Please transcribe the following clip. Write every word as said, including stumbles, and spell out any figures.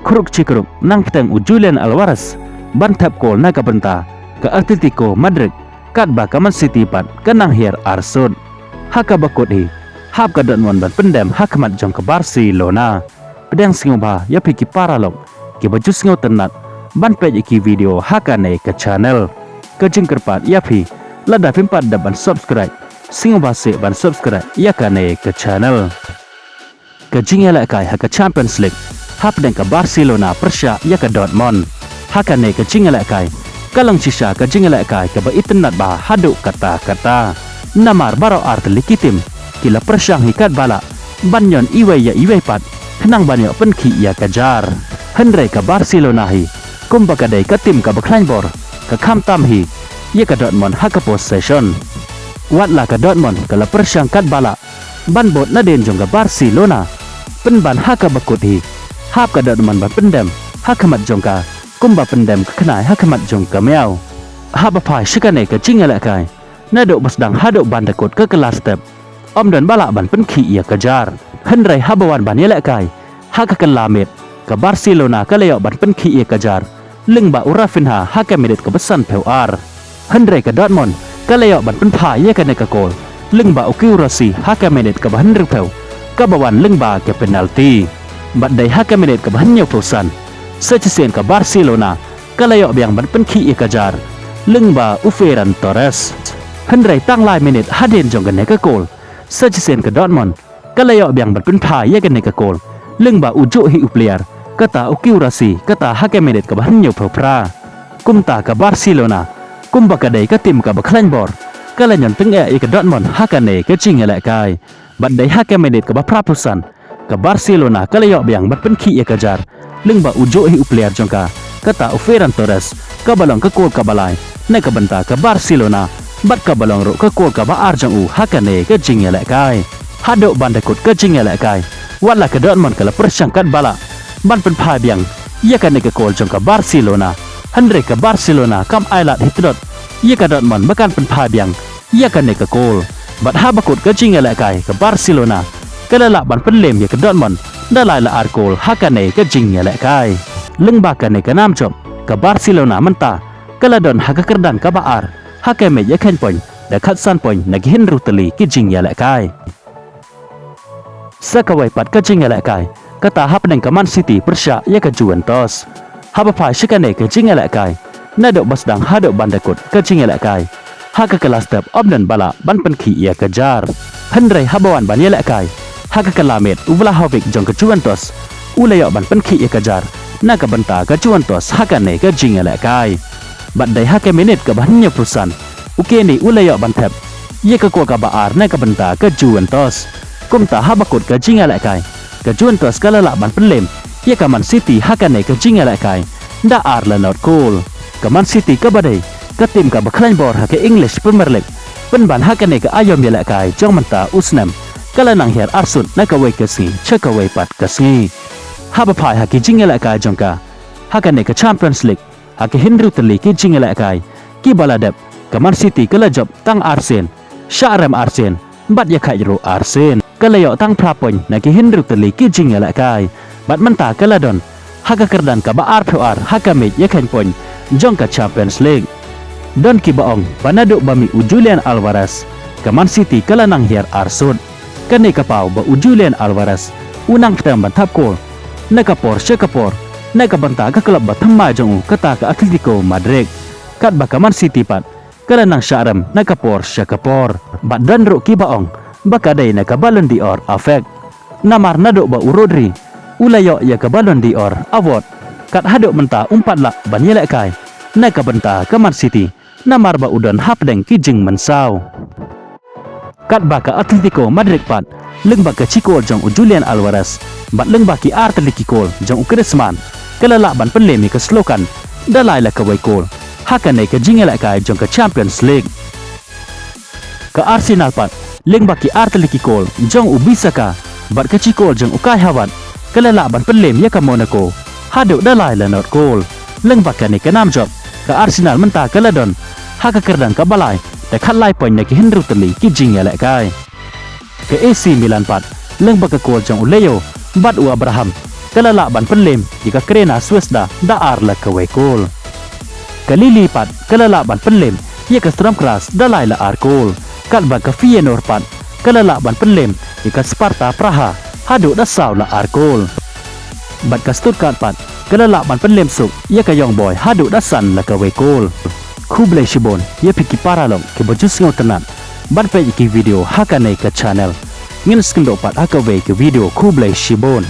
Khruk chi khruk nang pteng u Julian Alvarez ban thep kol na ka bynta ka Atletico Madrid, katba ka Man City pat ka nang hiar arsut. Ha kaba kut hi, hap ka Dortmund ban pyndem ha khmat jong ka Barcelona. Pdiang sngewbha ïa phi ki paralok kiba ju sngewtynnat ban peit ïa ki video ha kane ka channel. Ka jingkyrpad ïa phi, lada phim pat dep ban subscribe, sngewbha seh ban subscribe ïa kane ka channel. Ka jingïalehkai ha ka Champions League hapdeng ka Barcelona pyrshah ïa ka Dortmund. Ha kane ka jingïalehkai ka long shisha ka jingïalehkai kaba itynnat bha haduh katta katta. Namar baroh artylli ki tim ki la pyrshang hi katba lah ban ñion iwei ïa iwei pat khnang ban ïoh pynkhih ïa ka jar. Hynrei ka Barcelona hi kumba ka dei ka tim kaba khlaiñ bor, ka khamtam hi ïa ka Dortmund ha ka possession. Wat la ka Dortmund ka la pyrshang katba lah ban bud nadien jong ka Barcelona, pynban ha kaba kut hi hap ka Dortmund ban pyndem ha khmat jong ka kumba pyndem ka khnai ha khmat jong ka miaw. Haba phai sha kane ka jingïalehkai, naduh ba sdang haduh ban da kut ka kylla step, ym don ba lah ban pynkhih ïa ka jar. Hynrei haba wan ban ïalehkai ha ka kylla miet, ka Barcelona ka la ïoh ban pynkhih ïa ka jar lyngba u Raphinha ha ka minit kaba sanphew ar. Hynrei ka Dortmund ka la ïoh ban pynphai ïa kane ka kol lyngba u Guirassy ha ka minit kaba hynriewphew, kaba wan lyngba ka penalty. Bad dei ha ka minit kaba hynñiewphew san, sa shisien ka Barcelona ka la ïoh biang ban pynkhih ïa ka jar lyngba u Ferran Torres. Hynrei tang lai minit hadien jong kane ka kol, sa shisien ka Dortmund ka la ïoh biang ban pynphai ïa kane ka kol lyngba u juh hi u player, kata u Guirassy, kata ha ka minit kaba hynñiewphew phra. Kumta ka Barcelona kumba ka dei ka tim kaba khlaiñ bor, ka la ñion tyngeh ïa ka Dortmund ha kane ka jingïalehkai. Bad dei ha ka minit kaba phraphew san, ka Barcelona ka la ïoh biang ban pynkhih ïa ka jar lyngba u juh hi u player jong ka, kata u Ferran Torres, kaba long ka kol kaba lai na ka bynta ka Barcelona, bad kaba long ruh ka kol kaba ar jong u ha kane ka jingïalehkai. Haduh ban da kut ka jingïalehkai, wat la ka Dortmund ka la pyrshang katba lah ban pynphai biang ïa kane ka kol jong ka Barcelona, hynrei ka Barcelona kam ailad hi tdot ïa ka Dortmund ba kan pynphai biang ïa kane ka kol. Bad haba kut ka jingïalehkai, ka Barcelona ka la lah ban pynlem ïa ka Dortmund da lai la ar kol ha kane ka jingïalehkai. Lyngba kane ka nam jop, ka Barcelona mynta ka la don ha ka kyrdan kaba ar ha ka miej ïakheiñ point da khatsan point na ki hynriew tylli ki jingïalehkai. Sa kawei pat ka jingïalehkai, kata hapdeng ka Man City pyrshah ïa ka Juventus. Haba phai sha kane ka jingïalehkai, naduh ba sdang haduh ban da kut ka jingïalehkai, ha ka kylla step ym don ba lah ban pynkhih ïa ka jar. Hynrei haba wan ban ïalehkai ha ka kylla miet, u Vlahovic jong ka Juventus u la ïoh ban pynkhih ïa ka jar na ka bynta ka Juventus ha kane ka jingïalehkai. Bad dei ha ka minit kaba hynñiewphew san, u Kenny u la ïoh ban thep ïa ka kol kaba ar na ka bynta ka Juventus. Kumta haba kut ka jingïalehkai, ka Juventus ka la lah ban pynlem ïa ka Man City ha kane ka jingïalehkai da ar la nod kol. Ka Man City kaba dei ka tim kaba khlaiñ bor ha ka English Premier League, pynban ha kane ka aïom ïalehkai jong mynta u snem, ka la nang hiar arsut na kawei ka sngi sha kawei pat ka sngi. Haba phai ha ki jingïalehkai jong ka ha kane ka Champions League, ha ki hynriew tylli ki jingïalehkai kiba la dep, ka Man City ka la jop tang arsien, shah rem arsien, bad ïakhaid ruh arsien. Ka la ïoh tang phra point na ki hynriew tylli ki jingïalehkai, bad mynta ka la don ha ka kyrdan kaba arphew ar ha ka miej ïakheiñ point jong ka Champions League. Don kiba ong ba naduh ba mih u Julian Alvarez, ka Man City ka la nang hiar arsut. Kane ka paw ba u Julian Alvarez u nang pteng ban thep kol na ka por sha ka por na ka bynta ka klub ba thymmai jong u, kata ka Atletico Madrid, katba ka Man City pat ka la nang shah rem na ka por sha ka por. Bad don ruh kiba ong ba ka dei na ka Ballon d'Or effect. Namar naduh ba u Rodri u la ïoh ïa ka Ballon d'Or award, kat haduh mynta um pat lah ban ïalehkai na ka bynta ka Man City, namar ba u don hapdeng ki jingmynsaw. Katba ka Atletico Madrid pat, lyngba ka chi kol jong u Julian Alvarez bad lyngba ki artylli ki kol jong u Griezmann, ka la lah ban pynlem ïa ka slokan da lai la kawei kol ha kane ka jingïalehkai jong ka Champions League. Ka Arsenal pat, lyngba ki artylli ki kol jong u Bissaka bad ka chi kol jong u Kai Havertz, ka la lah ban pynlem ïa ka Monaco haduh da lai la nod kol. Lyngba kane ka nam jop, ka Arsenal mynta ka la don ha ka kyrdan kaba lai da khatlai point na ki hynriew tylli ki jingïalehkai. Ka A C Milan pat, lyngba ka kol jong u Leo bad u Abraham, ka la lah ban pynlem ïa ka Crvena Zvezda da ar la kawei kol. Ka Lille pat ka la lah ban pynlem ïa ka Sturm Graz da lai la ar kol. Katba ka Feyenoord pat ka la lah ban pynlem ïa ka Sparta Praha haduh da saw la ar kol. Bad ka Stuttgart pat ka la lah ban pynlem suk ïa ka Young Boys haduh da san la kawei kol. Khublei shibun ïa phi ki paralok kiba ju sngewtynnat ban peit ïa ki video ha kane ka channel. Ngin sa ïakynduh pat ha kawei ka video, khublei shibun.